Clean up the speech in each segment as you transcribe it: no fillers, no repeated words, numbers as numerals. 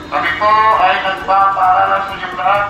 Kami po ay nagpapaalala sa inyong lahat.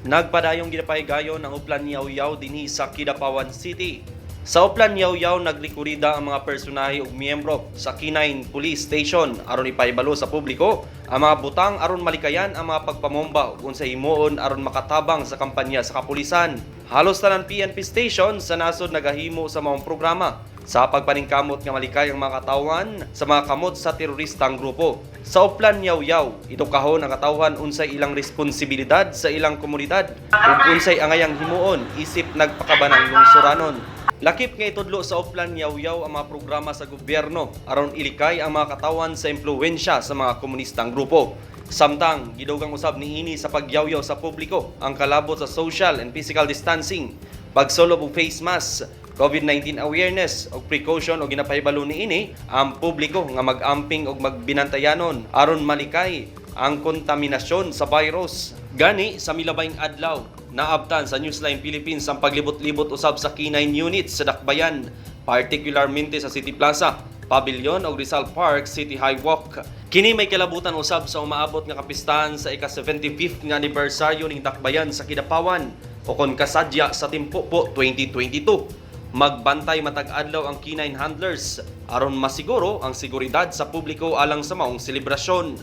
Nagpadayong ginapahigayon ang Oplan Yaw-Yaw dinhi sa Kidapawan City. Sa Oplan Yaw-Yaw, nagrekorida ang mga personahe ug miyembro sa K9 Police Station aron ipahibalo sa publiko ang mga butang aron malikayan ang mga pagpamomba ug unsay himuon aron makatabang sa kampanya sa kapulisan. Halos tanan PNP station sa nasod nagahimo sa maong programa sa pagpaningkamot nga malikay ang mga katawan sa mga kamot sa teroristang grupo. Sa Oplan Yaw-Yaw, idukahon ang katawhan unsay ilang responsibilidad sa ilang komunidad ug unsay angayang himuon isip nagpakabanang lungsuranon. Lakip nga itudlo sa Oplan Yaw-Yaw ang mga programa sa gobyerno aron ilikay ang mga katawan sa impluwensya sa mga komunistang grupo. Samtang gidugang usab niini sa pagyawyaw sa publiko ang kalabot sa social and physical distancing, pagsulob og face mask, COVID-19 awareness ug precaution, ug ginapahibalo niini ang publiko nga mag-amping og magbinantayanon aron malikay ang kontaminasyon sa virus. Gani sa milabayng adlaw, naabtan sa Newsline Philippines ang paglibot-libot usab sa K9 units sa Dakbayan, particularmente sa City Plaza, Pavilion ug Rizal Park City High Walk. Kini may kalabutan usab sa umaabot nga kapistahan sa ika-75th nga anibersaryo ning Dakbayan sa Kidapawan o kon kasadya sa Timpupo 2022. Magbantay matag adlaw ang K9 handlers aron masiguro ang seguridad sa publiko alang sa maong selebrasyon.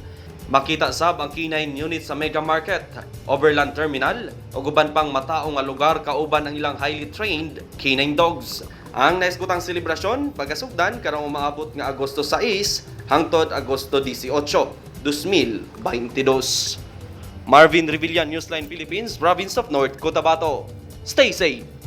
Makita sab ang K9 unit sa Mega Market, Overland Terminal ug uban pang mataong nga lugar kauban ang ilang highly trained K9 dogs. Ang naisgutang selebrasyon pagasugdan karong umaabot nga Agosto 6 hangtod Agosto 18, 2022. Marvin Revilla, Newsline Philippines, Province of North Cotabato. Stay safe.